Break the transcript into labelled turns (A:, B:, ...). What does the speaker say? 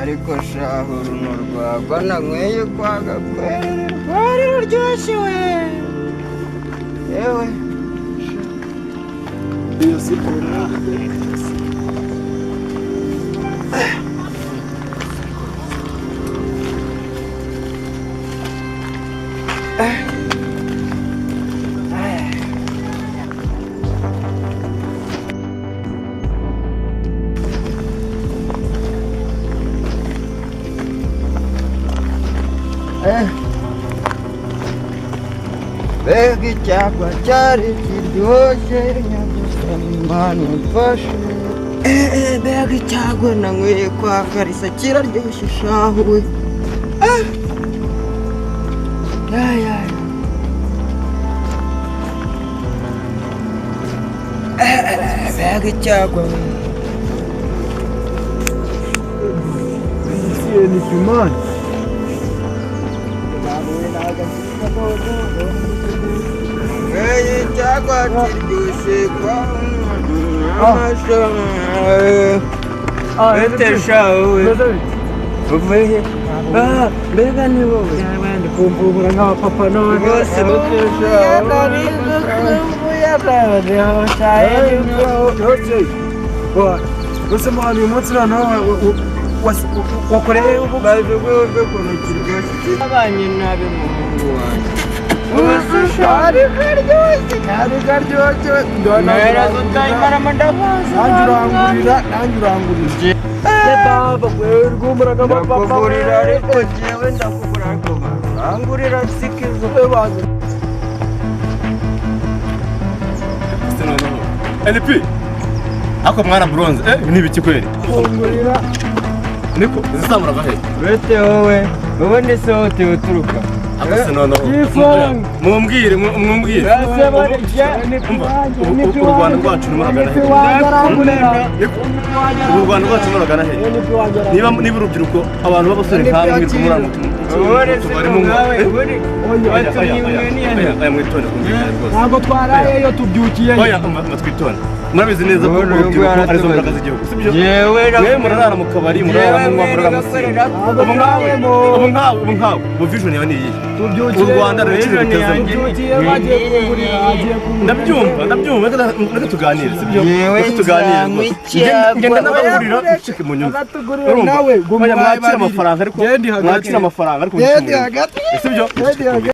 A: Ariko shahu, runo rwagwa nanyweye kwa Gakwerere rwari ruryoshye we, yewe.
B: Iyo siporo.
A: Mbega icyagwa cyari kiryoshye! Nyagasani Imana imfashe. Mbega icyagwa nanyweye kwa Karisa, kiraryoshye shahu we! Ay, ay. Mbega icyagwa we!
B: Ni pimani.
A: Mbega icyagwa kiryoshye kwa Bete shahu we! Uvuye he? Ah, mbega ni wowe!
B: Ndi kumvubura nk'abapapa none.
A: Rwose bete shahu.
B: Gusa mwana, uyu munsi noneho wakoreye ubu.
A: Baje rwose ukuntu kiryoshye, abanye nabi muhungu wanjye.
B: Kari karyoshye, kari karyoshye.
A: Mpera zutayimaramo ndabaza.
B: Nanjye urangurira, nanjye urangurira. Baba rwumura nk'abapapa.
A: Ndakugurira, ariko jyewe ndakugura, ariko bangurira sikizo.
C: Se noneho LP ako mwana bronze, ni ibiki kweli?
B: Kungurira.
C: Niko zizamura gahe?
A: Bete wowe, ubundi se wowe uturuka?
C: Ako se noneho.
B: Yifunga.
C: Mumbwire, mumbwire. Umva, ubu u Rwanda rwacu rurimo ruragana he? Niko, ubu u Rwanda rwacu rurimo ruragana he? Niba urubyiruko, abantu b'abasore nkamwe mwirirwa murara
A: Ubundi
C: mu
A: se
C: tubari munywa,
A: nkawe
C: eh?
A: ubundi
C: Oya, oya,
A: watumye
C: oya,
A: imwe
C: oya, oya, mwitonde, twumvikane rwose.
B: Ntabwo twarayeyo, tubyukiyeyo.
C: Oya, umva, twitonde. Murabizi neza ko
A: Ubundi
C: urubyiruko
A: uyu
C: arizo
A: nguyu
C: mbaraga z'igihugu, sibyo?
A: Yewe.
C: Mwe murarara mu kabari, murarara munywa, murarara musinda. Ubu nkawe, ubu nkawe, ubu nkawe, ubu vision yawe ni iyihe?
B: Tubyukiyeyo.
C: U Rwanda ruracira
A: Vision
C: rutezemo.
A: yanjye
B: Tubyukiyeyo, bagiye kungurira, agiye kungurira.
C: Ndabyumva, ndabyumva, reka tuganire, sibyo?
A: Yewe,
C: Reka tuganire
A: nzanywa
C: rwose.
A: icyagwa.
C: Ngenda n'abangurira, ucike mu nyumva.
B: Aratugurira.
C: Urumva?
B: Nawe
C: Oya, mwakire amafaranga, ariko
B: Genda hagati.
C: mwakire amafaranga, ariko
B: Genda
C: mucike mu nyumva.
B: hagati.
C: Sibyo?
B: Genda hagati.